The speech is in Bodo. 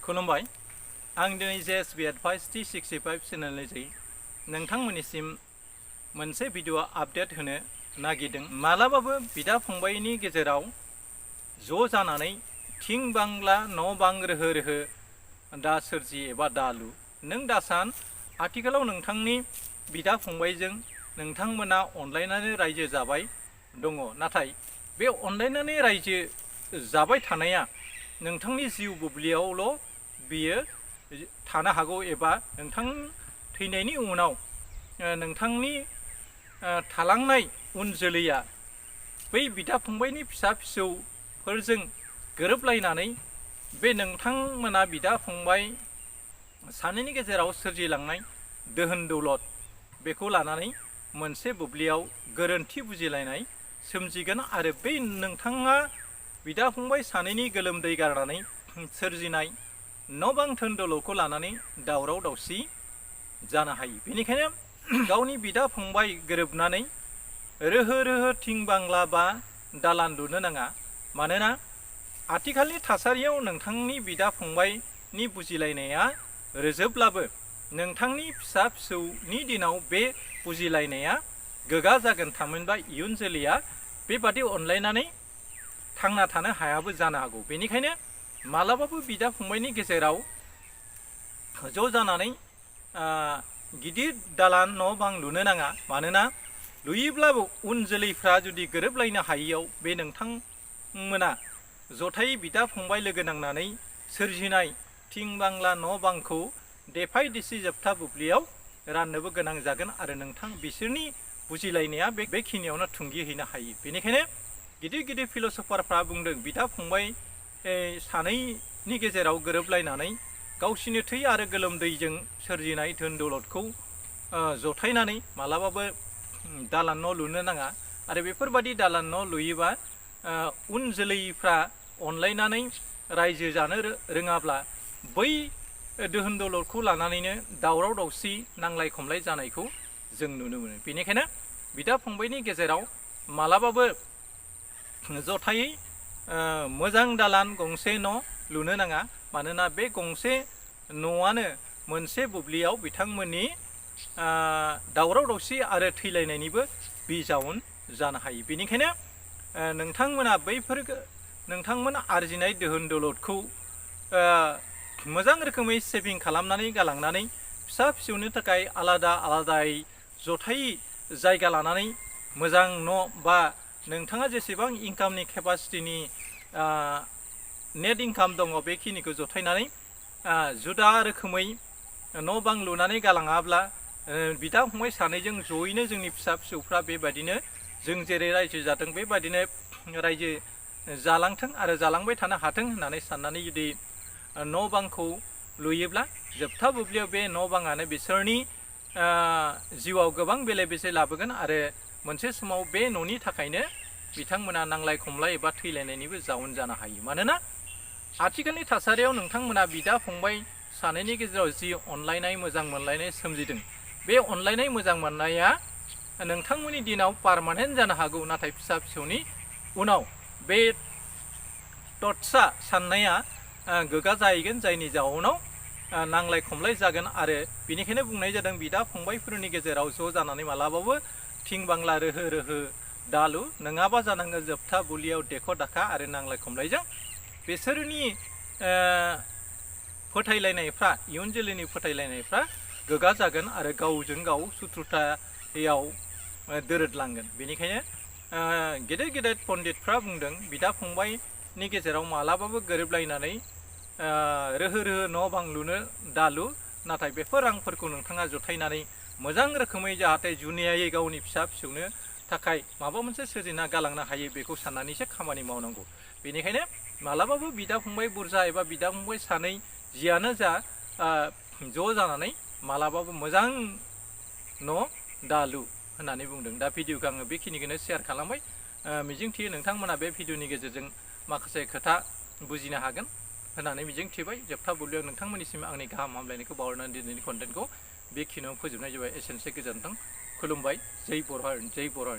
खुलुमबाय आं दिनै जेएसबी एडभाइस T65 चेनेलनि नोंथांमोननिसिम मोनसे भिडिअ आपडेट होनो नागिरदों। मालाबाबो बिदा फंबायनि गेजेराव ज' जानानै थिं बांला न' बां रोहो रोहो दा सोरजि एबा दालु। नों दासान आथिखालाव नोंथांनि बिदा फंबायजों नोंथांमोना अनलायनानै रायजो जाबाय दङ। नाथाय बे अनलायनानै रायजो जाबाय थानाया नोंथांनि जिउ बुब्लियावल' बियो थानो हागौ एबा नोंथां थैनायनि उनाव नोंथांनि थालांनाय उन जोलैया बै बिदा फंबायनि फिसा फिसौफोरजों गोरोबलायनानै बे नोंथांमोना बिदा फंबाय सानैनि गेजेराव सोरजिलांनाय दोहोन दौलत बेखौ लानानै मोनसे बुब्लियाव गोरोन्थि बुजिलायनाय सोमजिगोन आरो बै नोंथाङा बिदा फंबाय सानैनि गोलोमदै गारनानै सोरजिनाय न' बां धोन दौलतखौ लानानै दावराव दावसि जानो हायो। बेनिखायनो गावनि बिदा फंबाय गोरोबनानै रोहो रोहो थिं बांला बा दालान लुनो नाङा। मानोना आथिखालनि थासारियाव नोंथांनि बिदा फंबायनि बुजिलायनाया रोजोबब्लाबो नोंथांनि फिसा फिसौनि दिनाव बे बुजिलायनाया गोगा जागोन। थामहिनबा इयुन जोलैया बेबादि अनलायनानै थांना थानो हायाबो जानो हागौ। बेनिखायनो मालाबाबो बिदा फंबायनि गेजेराव ज' जानानै गिदिर दालान न' बां लुनो नाङा। मानोना लुयोब्लाबो उन जोलैफ्रा जुदि गोरोबलायनो हायियाव बे नोंथांमोना जथायै बिदा फंबाय लोगो नांनानै सोरजिनाय थिं बांला न' बांखौ देफाय देसि जोबथा बुब्लियाव राननोबो गोनां जागोन आरो नोंथां बिसोरनि बुजिलायनाया बेखिनियावनो थुंगिहैनो हायो। बेनिखायनो गिदिर गिदिर फिलसफारफ्रा बुंदों बिदा फंबाय सानैनि गेजेराव गोरोबलायनानै गावसिनि थै आरो गोलोमदैजों सोरजिनाय धोन दौलतखौ जथायनानै मालाबाबो दालान न' लुनो नाङा। आरो बेफोरबादि दालान न' लुयोबा उन जोलैफ्रा अनलायनानै रायजो जानो रोङाब्ला बै दोहोन दौलतखौ लानानैनो दावराव दावसि नांलाय खमलाय जानायखौ जों नुनो मोनो। बेनिखायनो बिदा फंबायनि गेजेराव मालाबाबो जथायै मोजां दालान गंसे न' लुनो नाङा। मानोना बे गंसे न'आनो मोनसे बुब्लियाव बिथांमोननि दावराव दावसि आरो थैलायनायनिबो बिजाउन जानो हायो। बेनिखायनो नोंथांमोना नोंथांमोन आरजिनाय दोहोन दौलतखौ मोजां रोखोमै सेभिं खालामनानै गालांनानै फिसा फिसौनि थाखाय आलादा आलादायै जथायै जायगा लानानै मोजां न' बा नोंथाङा जेसेबां इनकामनि केपासिटिनि नेट इनकाम दङ बेखिनिखौ जथायनानै जुदा रोखोमै न' बां लुनानै गालाङाब्ला बिदा फंबाय सानैजों जयैनो जोंनि फिसा फिसौफ्रा बेबायदिनो जों जेरै रायजो जादों बेबायदिनो रायजो जालांथों आरो जालांबाय थानो हाथों होननानै साननानै जुदि न' बांखौ लुयोब्ला जोबथा बुब्लियाव बे न' बाङानो बिसोरनि जिउआव गोबां बेले बेजे लाबोगोन आरो मोनसे समाव बे न'नि थाखायनो बिथांमोना नांलाय खमलाय एबा थैलायनायनिबो जाउन जानो हायो। मानोना आथिखालनि थासारियाव नोंथांमोना बिदा फंबाय सानैनि गेजेराव जि अनलायनाय मोजां मोनलायनाय सोमजिदों बे अनलायनाय मोजां मोननाया नोंथांमोननि दिनाव पारमानेन्ट जानो हागौ। नाथाय फिसा फिसौनि उनाव बे टट्सा साननाया गोगा जाहैगोन जायनि जाउनाव नांलाय खमलाय जागोन। आरो बेनिखायनो बुंनाय जादों बिदा फंबायफोरनि गेजेराव ज' जानानै मालाबाबो थिं बांला रोहो रोहो दालु नङाबा जानांगोन जोबथा बुब्लियाव देखा दाखा आरो नांलाय खमलायजों बिसोरनि फोथायलायनायफ्रा इयुन जोलैनि फोथायलायनायफ्रा गोगा जागोन आरो गावजों गाव सुथ्रुथायाव दोरोदलांगोन। बेनिखायनो गेदेर गेदेर पण्डितफ्रा बुंदों बिदा फंबायनि गेजेराव मालाबाबो गोरोबलायनानै रोहो रोहो न' बां लुनो दालु। नाथाय बेफोर रांफोरखौ नोंथाङा जथायनानै मोजां रोखोमै जाहाथे जुनियायै गावनि फिसा फिसौनो थाखाय माबा मोनसे सोरजिना गालांनो हायो बेखौ साननानैसो खामानि मावनांगौ। बेनिखायनो मालाबाबो बिदा फंबाय बुरजा एबा बिदा फंबाय सानै जियानो जा ज' जानानै मालाबाबो मोजां न' दालु होननानै बुंदों। दा भिडिअखौ आङो बेखिनिखौनो शेयार खालामबाय। मिजिंथियो नोंथांमोना बे भिडिअनि गेजेरजों माखासे खोथा बुजिनो हागोन होननानै मिजिंथिबाय। जोबथा बुब्लियाव नोंथांमोननिसिम आंनि गाहाम हामलायनायखौ बावहरनानै दिनैनि कन्टेन्टखौ बेखिनियाव फोजोबनाय जाबाय। एसेनोसै, गोजोन्थों, खुलुमबाय। जै बर' हारि, जै बर' हारि।